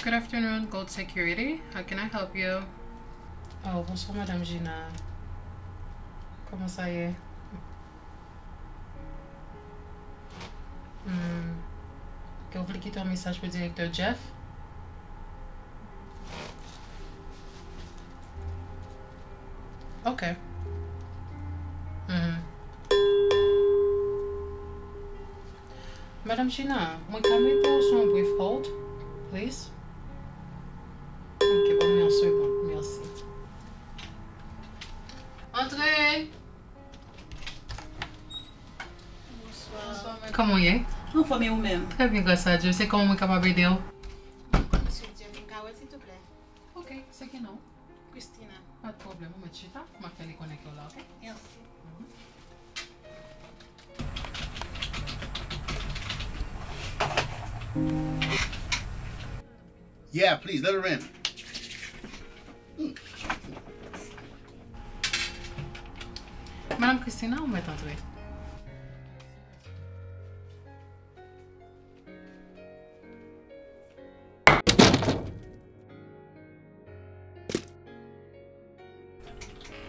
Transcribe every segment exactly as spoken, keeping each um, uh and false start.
Good afternoon, Gold Security. How can I help you? Oh, bonsoir, Madame Gina. Comment ça y est? Hmm. Ke w vle kite yon mesaj pou direktè Jeff? Ok. Mhm. Madame Gina, mwen ka mete w sou yon brief hold, please? Ok, ban mwen yon segond, mèsi. Antre! Bonswa. Bonswa, men kòman w ye? Anfòm, e ou menm? Trè byen, gras a Dye. Se kòman mwen kapab ede w? Mwen konn misye Jeff, m ka wè l, silvouplè? Ok, se ki non w? Christina. Pa de pwoblèm, ou mèt chita, m ap fè li konnen ke w la, ok? Mèsi. Mhm. Yeah, please, let her in. Madame Christina, ou mèt antre.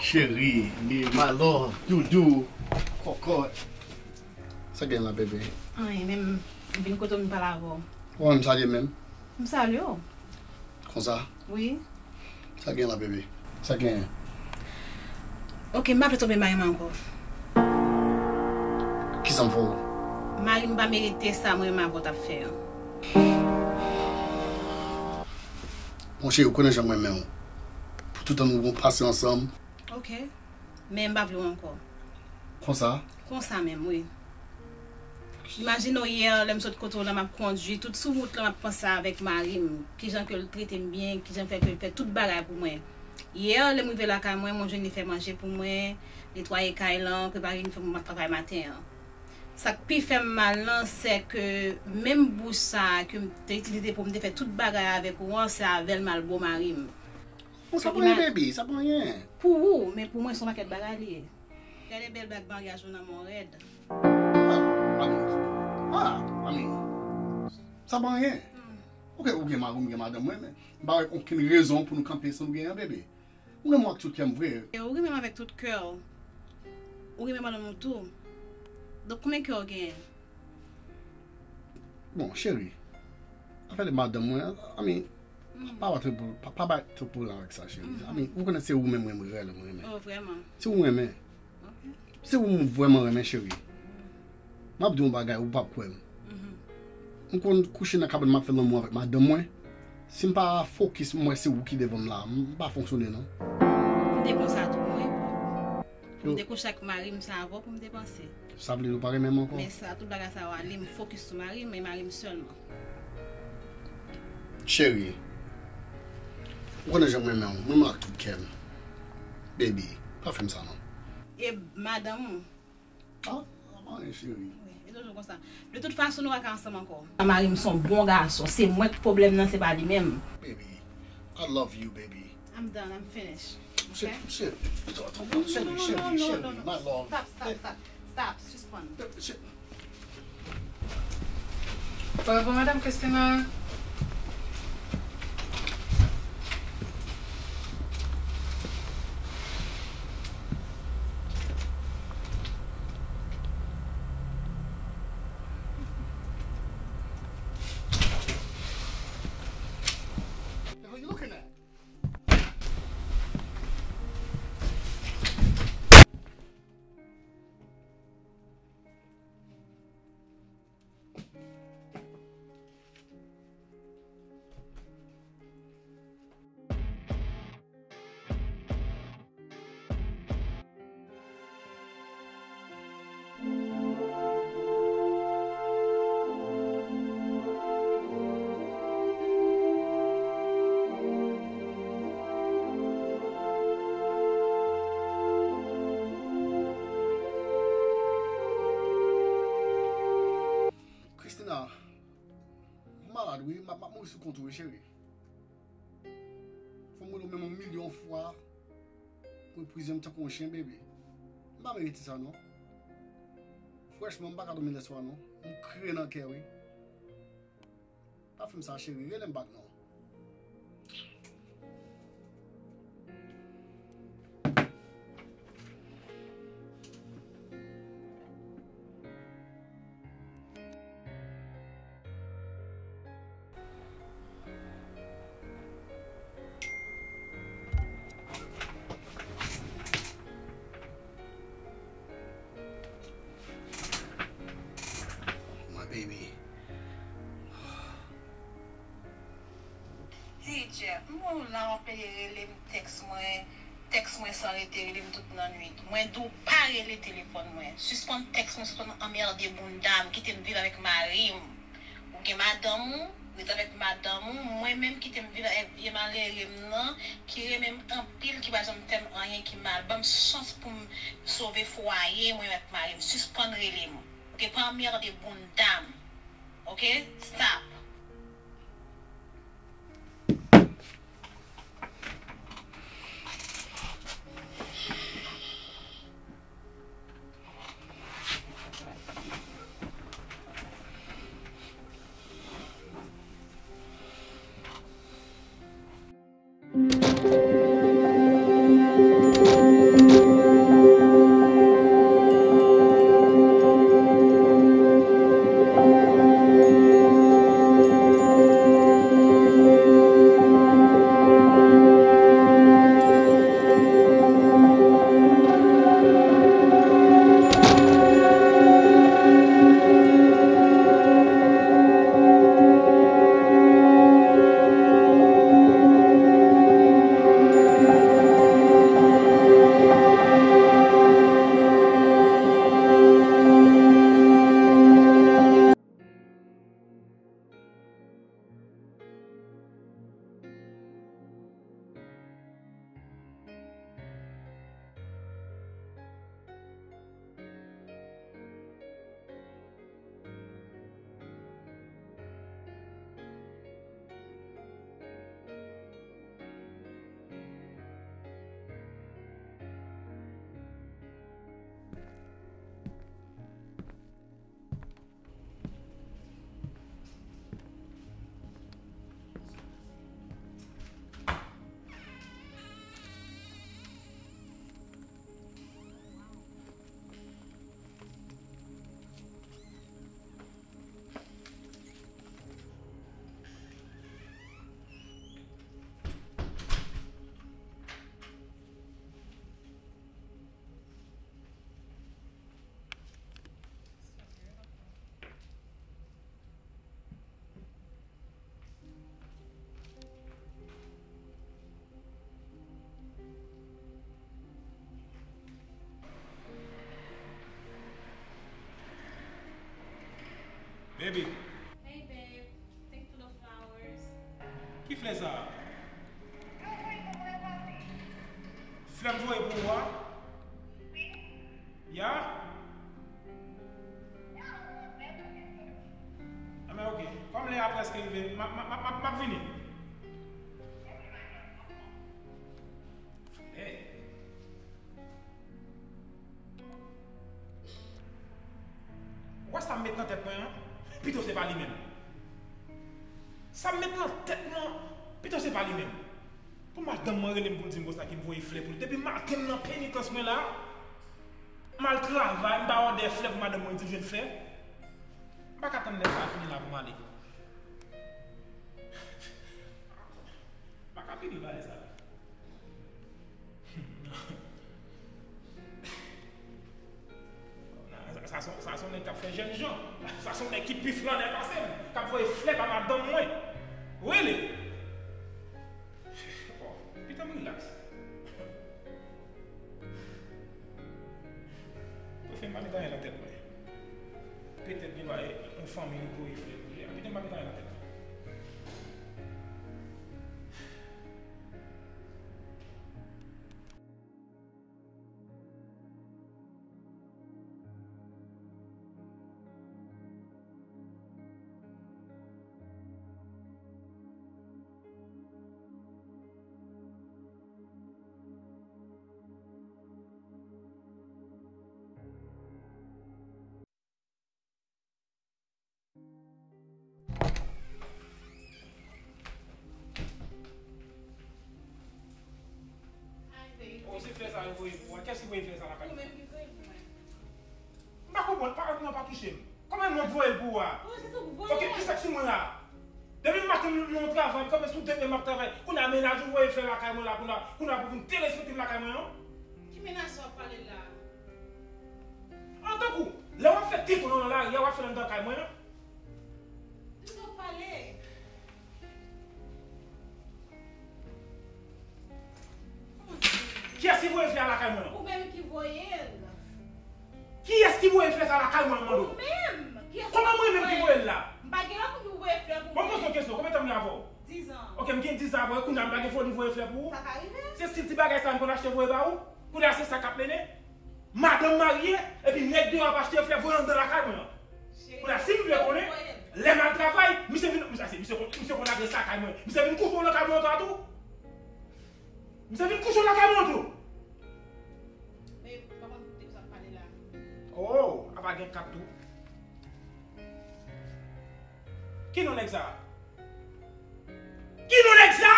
Cheri, my love, doudou, kòkòt. Sa gen la, bebe? Anyen, men m vin kote w, m pale avè w. Ou pa menm salye menm? M salye w. Konsa? Wi. Sa gen la, bebe? Sa gen? Ok, m pa vle twonpe mari m ankò. Kisa m fè w? Mari m pa merite sa mwen menm avè w t ap fè an. Monchè, ou konnen jan m renmen w. Pou toutan nou gon pase ansanm. Ok. Men m pa vle w ankò. Konsa? Konsa menm, wi. Imajine w yè, lè m sot kote w la, m ap kondui, tout sou wout la, m ap panse avèk mari m. Kijan ke l trete m byen, kijan fè ke l fè tout bagay pou mwen. Yè, lè m rive lakay mwen, mwen jwenn li fè manje pou mwen, netwaye kay lan, prepare inifòm pou m al travay maten an. Sa k pi fè m mal lan, se ke menm bouch sa a ke m te itilize pou m te fè tout bagay avèk ou an, se avè l m al bo mari m. Bon, sa pa anyen, baby, sa pa anyen. Pou ou, men pou mwen, se yon pakèt bagay li ye. Gade bèl bag maryaj ou nan men w rèd. Ah, I mean, ah, I mean, sa pa anyen. Hmm. Ok, ou gen mari w, ou gen madanm mwen, men m pa wè okenn rezon pou nou kanpe san nou gen yon bebe. Ou renmen m ak tout kè m vre. E ou renmen m avèk tout kè w. Ou renmen madanm ou tou. Donk, konbyen kè w genyen? Bon, cheri, afè de madanm mwen, I mean, pa ba twòp, pa, pa bay twòp pwoblèm avèk sa, cheri. I mean, ou konnen se ou menm mwen rèl mwen renmen. Oh, vrèman? Se ou mwen renmen. Ok. Se ou mwen vrèman renmen, cheri. M ap di w yon bagay, ou p ap kwè m. Mhm. M konn kouche nan kabann, m ap fè lanmou avèk madanm mwen. Si m pa fokis, m wè se ou ki devan m la, m pa fonksyone, non. M te konsa tou, mwen. Pou m te kouche ak mari m, se avè w pou m te panse. Sa vle di ou pa renmen m ankò? Men sa, tout bagay sa yo ale, m fokis sou mari m, e mari m sèlman. Cheri, ou konnen jan m renmen w, m renmen w ak tout kè m. Baby, pa fè m sa non. E madanm ou? Ah, sa pa anyen, cheri. Wi, e toujou konsa. De tout fason, nou pa ka ansanm ankò. Mari m se yon bon gason, se mwen k pwoblèm nan, se pa li menm. Baby, I love you, baby. I'm done, I'm finished. Cheri, cheri, cheri, cheri, my love. Stop, stop, stop, stop, sispann. Orevwa, Madame Christina. Christina, m malad wi, m ap, m ap mouri sou kont ou wi, cheri. Fò m rele w menm yon milyon fwa pou eprize m tankou yon chen, baby. M pa merite sa non. Franchman, m pa ka dòmi lèswa non. M kriye nan kè wi. Pa fè m sa, cheri, rele m bak non. Rele m, tèks mwen, tèks mwen san rete, rele m tout nannwit. Mwen di w pa rele telefòn mwen. Sispann tèks mwen, sispann anmède bounda m, kite m viv avèk mari m. Ou gen madanm ou, ret avèk madanm ou. Mwen menm, kite m viv avèk vye malere m nan, ki renmen m anpil, ki pa janm fè m anyen ki mal. Ban m chans pou m sove fwaye mwen avèk mari m. Sispann rele m. Oke, pa anmède bounda m. Oke? Stop. Baby. Hey, babe. Thanks for the flowers. Ki flè sa a? Flè m voye pou ou a? Ya? Anben, oke. Kòm lè a prèske rive, m ap, m ap, m ap, m ap vini. Hey. Ou wè sa m met nan tèt mwen an? Pito se pa li menm. Sa m met nan tèt mwen an, pito se pa li menm. Pou madanm mwen rele m pou l di m konsa ki m voye flè pou li. Depi maten m nan penitans mwen la, m al travay, m bay òdè flè pou madanm mwen di m jwenn flè. M pa ka tann lè sa a fini la pou m ale. M pa ka pini bagay sa. Sa, sa, sa se yon nèg k ap fè jènjan. Sa se yon nèg ki pi flannè pase m, k ap voye flè ba madanm mwen. Really? Bon, pito m rilaks. Pito m pa met anyen nan tèt mwen. Petèt gen bagay, yon fanmi li voye flè pou li a. Pito m pa met anyen nan tèt mwen. Hi, baby. Oh, se flè sa yo voye pou mwen. Kiyès ki voye flè sa lakay mwen? Ou menm ki voye pou mwen. M pa konprann, pa, non, pa touche m. Kòman m voye l pou ou a? Bon, se sa w voye. Ok, ki sa k sou mwen la? Depi maten m nan travay, m kanpe sou de pye m ap travay. Kounye a mennaj ou voye flè lakay mwen la, kounye a, kounye a pou vin derespekte m lakay mwen an? Ki mennaj sa w ap pale la? An tankou, lè w ap fè tenten nan lari a, w ap fè l anndan kay mwen an? Ki sa w ap pale? Kiyès ki voye flè a lakay mwen an? Ou menm ki voye l. Kiyès ki voye flè sa lakay mwen an, m mande w? Ou menm. Kiyès ki voye l? Kòman mwen menm ki voye l la? M pa gen lòt moun ki pou voye flè pou mwen. Bon, poze yon kesyon. Konbyen tan m gen avè w? Dizan. Ok, m gen dizan avè w, kounye a m pa gen foli voye flè pou ou? Sa ka rive. Se stil ti bagay sa m konn achte voye ba ou? Kounye a se sa k ap mennen? Madanm marye, epi nèg deyò ap achte flè voye anndan lakay mwen an. Kounye a, si m vle konnen, lè m al travay, misye vin, misye, misye konn, misye konn adrès lakay mwen. Misye vin kouche w lakay mwen an tou? Misye vin kouche w lakay mwen tou? Men, m pa konn de ki sa w ap pale la. Oh, apa gen kat tou? Ki non nèg sa? Ki non nèg sa?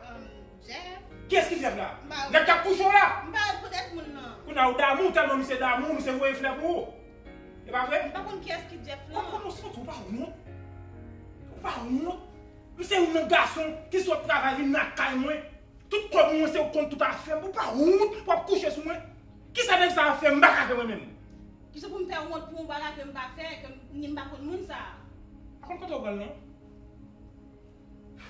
Um, Jeff. Kiyès ki Jeff la? M pa... Nèg k ap kouche w la? M pa rekonèt moun nan. Kounye a ou damou, tèlman misye damou, misye voye flè pou ou. E pa vre? M pa konn kiyès ki Jeff lan. Kòman, kòman w santi w pa wont? Ou pa wont? Misye youn nan gason ki sot travay vin lakay mwen. Tout kòb mwen se ou konn tout afè m. Ou pa wont pou w ap kouche sou mwen? Kisa nèg sa a fè m pa ka fè mwen menm? Kijan pou m fè wont pou yon bagay ke m pa fè, ke m, ni m pa konn moun sa a? Pa konn kote w pran l non.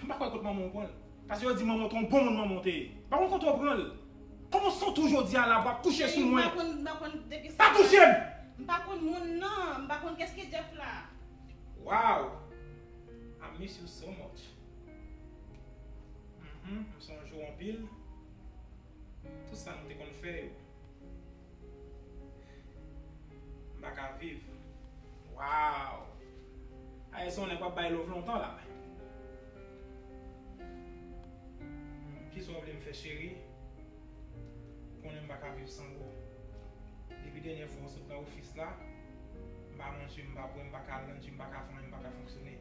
M pa kwè kot manman w pran l. Paske yo di manman w te yon bon moun manman w te ye. Pa konn kote w pran l. Kòman w santi w jodi a la pou w ap kouche sou mwen? M pa konn, m pa konn de ki sa. Pa touche m! M pa konn moun nan, m pa konn kiyès ki Jeff la. Wow! I miss you so much. Mhm, m sonje w anpil. Tout sa nou te konn fè yo. M pa ka viv. Wow! Ayè, se yon nèg w ap bay love lontan la. Kisa w vle m fè, cheri? Ou konnen m pa ka viv san ou. Depi dènyè fwa w sot nan ofis la, m pa manje, m pa bwè, m pa ka al nan gym, m pa ka fè anyen, m pa ka fonksyone.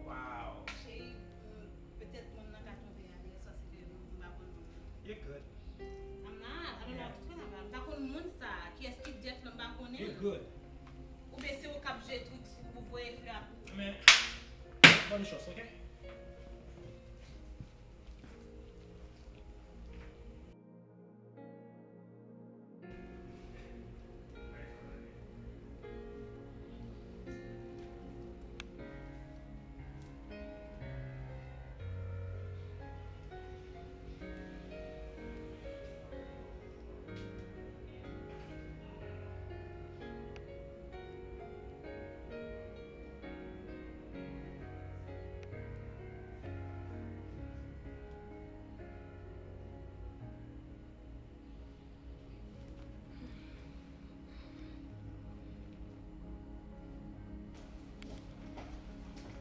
Wow! Cheri, m, petèt moun nan ka twonpe adrès la, se ke m pa konn moun nan. You're good. I'm not. I don't know what you're talking about. M pa konn moun sa. Kiyès ki Jeff lan, m pa konnen. You're good. Oubyen se ou k ap jwe trik sou pou voye flè a pou... Men, bonne chance, ok?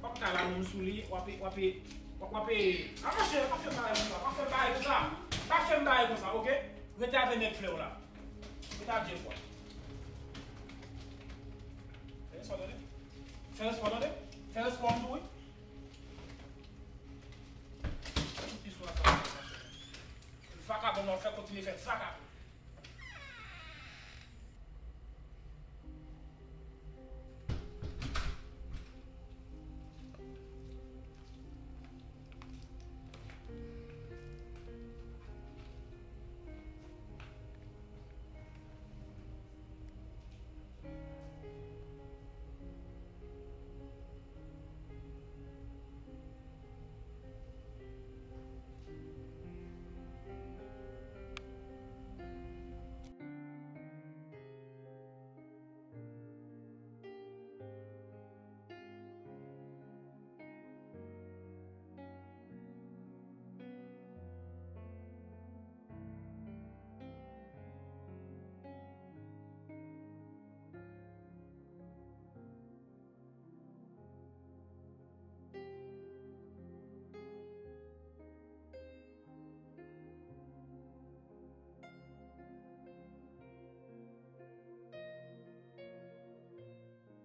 Fòk ta la moun sou li, w ape, w ape, w ape, a monchè, pa fè m bagay konsa, pa fè m bagay konsa, pa fè m bagay konsa, ok? Rete avè nèg flè w la. Rete avè Jeff la. Fè respè w tande. Fè respè w tande. Fè respè w m di w wi. Tout istwa sa, monchè. Vakabon nan fè kontinye fè vakabon.